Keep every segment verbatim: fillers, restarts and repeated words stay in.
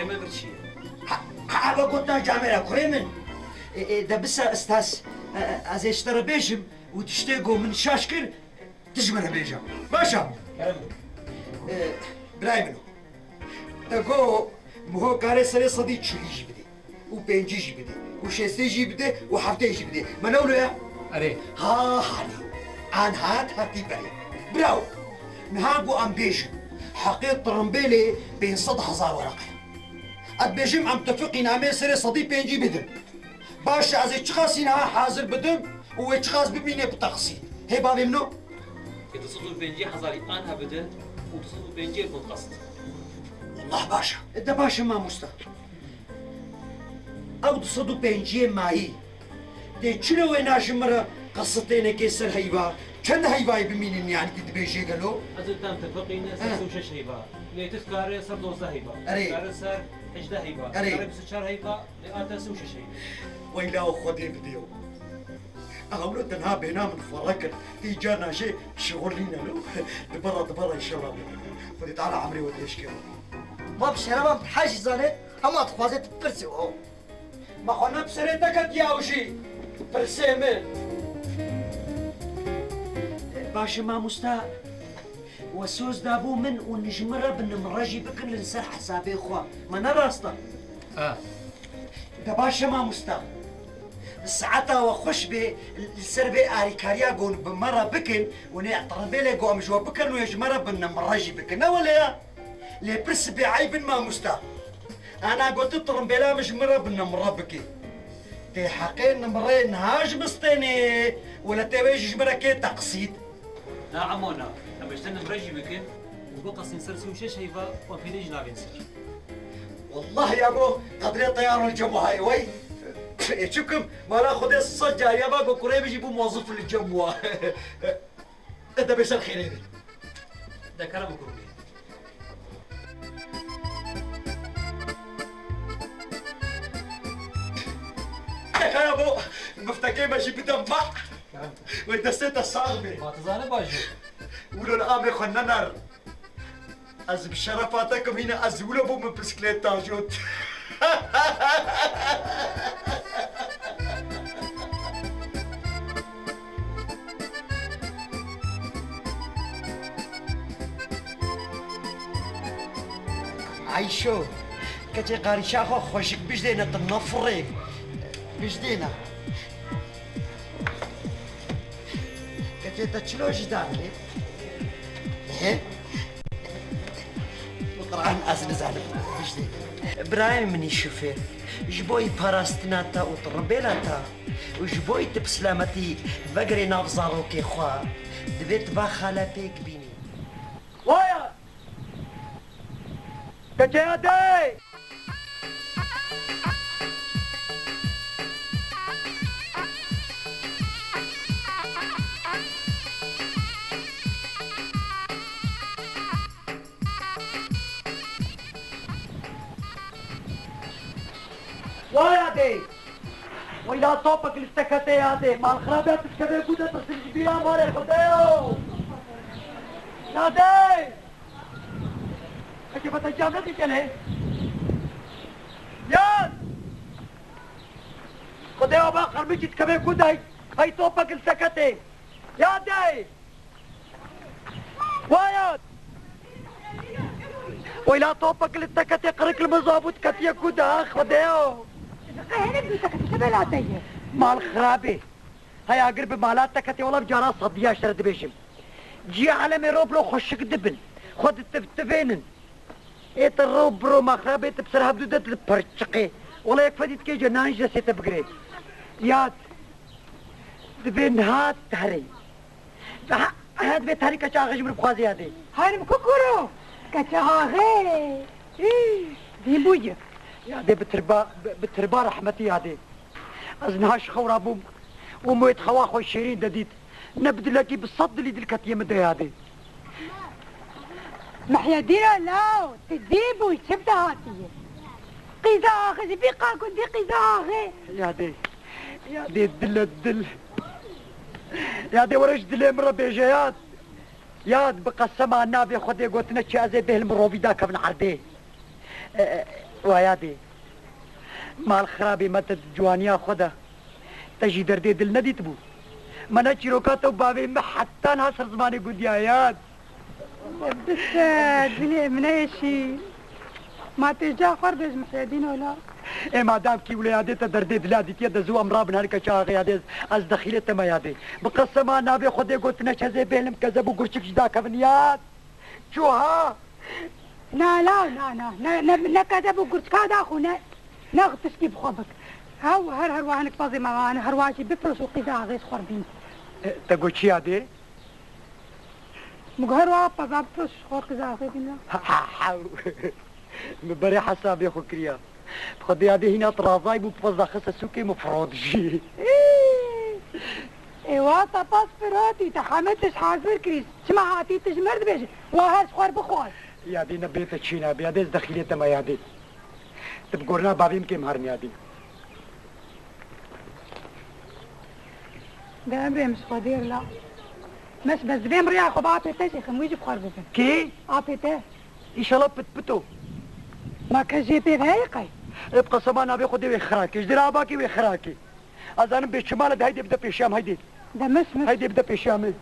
Emir çi ye? Ha, ha, eve gotina camêra kurê min. E, e, de bisa, Estaz, e, e, ez ê ji te re bêjim û tiştê ku min şaş kir, tu ji min re bêje. Baş e? Kerem. E, birayê min o. Te got, Miho kare serê sedî çilî jî bidê. Û pêncî jî bidê. Û şêstê jî bidê û heftê jî bidê. Me ne wilo ya? Erê. Ha, hanî. An hat hatî berê. Bravo. Niha ku em bêjin, heqê tirimbêlê pênc sed hezar wereqe ye. Ez dibêjim em tefiqî namê serê sedî pêncî bidin. Baş e, ez ê çiqasî niha hazir bidim û wê çiqas bimîne bi teqsît. Hê bavê min o? Ê du sed û pêncî hezarî anha bide û du sed û pêncî bin qest. Wallah baş e. E de baş e mamosta. Ew du sed û pêncî mayî. Tê çilo wê na ji min re qesitênekê ser heyva? Çend heyvayê bimînin, yanî tu dibêjê gelo? Ez û te em tefiqî ne ser He. sê û şeş heyva. Lê tu dikare ser dozdeh heyva. Erê. Dikare ser hejdeh heyva. Erê. Dikare bîst û çar heyva. Lê a te sê û şeş heyva. Weyla û Xwedê bidê o. Aha wilo tenha bêhna min fere kir. Tê carna jê şixulîne lo. Di bera, di bera înşallah bimîne. Xwedê Teala emrê we dirêj kero. Ma bi şerevan bi hej zane, hema dixwaze tu pirsî o. Ma xwe ne bi serê te ketiye ew jî pirsê min. Baş e mamosta, we soz dabû min û ji min re bi nimre jî bikin li ser hesabê xwe. Ma ne rast e? E. De baş e mamosta. Saeta we xweş bê, li ser vê alîkariya ku bi me re bikin û nê tirimbêlê ku em ji we bikirin û yê ji me re bi nimre jî bikin. Ne wele ya? Lê pir sibê eyb in mamosta. Ana got tu tirimbêla min ji min re bi nimre bike. Tê heqê nimrê niha ji min stênê. Wele tê wê jî ji min re kê teqsît. Na emo na. Em ji te nimre jî bikin û biqesîn ser sê û şeş heyva û em hêdî jî navên ser. Wallah ya bo qedrê teyar li cem wahayê wey. Ê çikim, mala Xwedê sed cariya va ku kurê min jî bû mozif li cem wa. E de bê ser xêrê de. De kerem kurê. Kaya bo, biftekê me jî bide ma. Kerem. Wey destê te sax bê. Ma tu zane bajo. Wilo li amê xwe nener. Ez bi şerefa te kim hîne ez wilo bû min bisiklet ta jot. Ayşo, keçê qarîşa xwe xweşik bijdêne tu nefirê. Bijdêne. Keçê te çilo jî danê? He? Bi Quran ez nizanim. Bijdê. Birayê min î şofêr, ji bo î parastina te û tirimbêla te û ji bo î tu bi silametî vegerê nav zarokê xwe, divê tu va xale pêk bînî. Waya! Keçeya dey! Waya dey! Weyla topek li te kete yadê. Mal xirabe tu dikeve ku de tirsin ji bîra marê Xwedê yo. Yadê! Eke bete cam ne dikene? Yad! Xwedê yo ba qirmikî dikeve ku de. Hey topek li te kete. Yadê! Wayat! Weyla topek li te ketê qirik li min zabût ketiye ku de, Xwedê yo! Qeherek bi te ketê, te bela te ye. Mal xirabê. Hey agir bi mala te ketê, wela bi cara sediya ji te re dibêjim. Ciyê alemê ro bi ro xweşik dibin. Xwe ditivtivênin. Ê te ro bi ro mal xirabê, te bi ser hevdû de dipirçiqê. Wela yek fedî dikê cenan ji destê te bigirê. Yad. Divê niha te herê. Ha, ha, divê tarî keça axê ji min bixwazê yadê. Harim kukuro, keça axê. Hî, dî bûye. Yadê bi tirba, bi, bi tirba rehmetî yadê. Ez niha ji xew rabûm û min wê di xewa xwe şêrîn de dît. Ne bi dilekî, bi sed dilî dil ketiye min de yadê. Mehyedîna law, tu dî bûyî, çi bi te hatiye? Qîza axê, ji vî qal gundî qîza axê. Yadê, yadê dile dil. Yadê were ji dilê min re bêje yad. Yad bi qesema navê Xwedê gotine çi ez ê bêhlim mirovî dakevin erdê. E, e, Waya dê. Mal xirabê me te di ciwaniya xwe de. Te jî derdê dil nedîtibû. Me ne çîroka te û bavê me heta niha ser zimanê gundiya yad. Bise, dilê min e şî. Ma tê ca xwe bêj Mihyedîn ola. Ê madam kî wile yadê te derdê dila dîtiye de zû em rabin herike çaxê yadê ez, ez dexîlê te me yadê. Bi qesema navê Xwedê gotine çezê bêhlim kezeb û gurçik ji dakevin yad. Çû ha? Na, la, na, na. Ne, ne, ne kezeb û gurçika daxû ne. Ne tişkî bi xwe bik. Hew her, her wa hinek pezê me wan, her wa jî bifiroş û qîza axê ji xwe bîn. E, te got çi yadê? Min got her wa peza bifiroş ji xwe qîza axê bîn la. Ha, ha, ha. Min berê hesabê xwe kiriya. Bi xwedê yadê hîna tirazay bû, peza xiste sûkê min firot jî. Ê, wa te pas firotî, te hemî tişt hazir kirî. Çima hatî tu ji mir dibêjî? Wa her ji xwe bixwaz. Yadê ne bê te çê nabe, yadê ez dexîlê te me yadê. Tu bi gorina bavê min kêm herin yadê. De emrê min ji xwe dêr la. Meş bes divêm riya xwe bi apê te jî xim, wî jî bi xwe bibin. Kê? Apê te. Îşallah pit pit o. Ma ke jê pê veyê qey? Ê bi qesema navê Xwedê wê xirakê. Ji dira abakê wê xirakê. Ez zanim bê çi mal e, de heydê bide pêşiya min, heydê. De mis, mis. Heydê bide pêşiya min.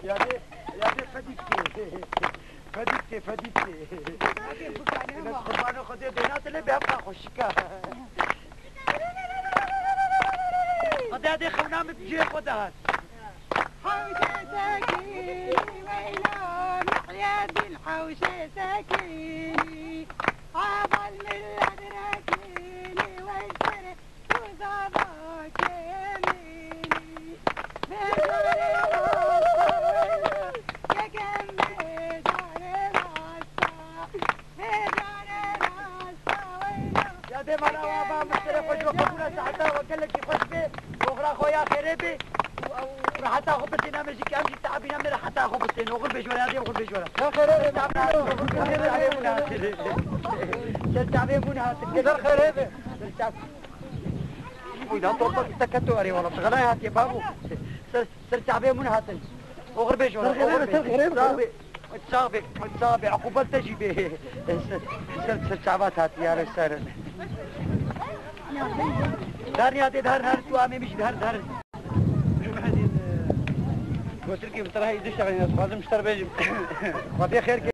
Yadê, yadê fedîk tê. Fedîk tê, fedîk tê. Yadê bikane Enes ama. Qurbanê Xwedê dê nate lê bi hevqa xweşika. Xwedê yadê xewna min cihê xwe de hat. Hewşê sekînî weyla, Mihyedîn hewşê sekînî. Aval millet rekînî, wey serê Kuzava kemînî, bêjarê rasta weyla, kekem bêjarê rasta, bêjarê rasta weyla. Ya dê mala wa ba min sere xwe ji we qebûl e, seheta we gelekî xweş be, oxira xwe ya xêrê be, û, û reheta xwe bisêne, me jî ke em jî teabîne, em ê reheta xwe bisêne, oxir bêj were, ya dê oxir bêj were. Ya xêrê be, Ser çavê bûn hatin. Ser çavê bûn hatin. Ser xêrê be. Ser çav-, Oy, da torpa te keto arê wala. Xelay hatiye babo. Ser, ser çavê min hatin. Oxir bêj wala. Ser xêrê be, ser xêrê be. Çav be, çav be, çav be. Aqubet te jî be. Ser, ser, ser çavat hatiye, yare ser. Dar niyade dar, dar tu amê mij dar, dar. Gotirkî bi te re heyî diştexîne, ez xwazim ji te re bêjim. Xwedê xêr ke.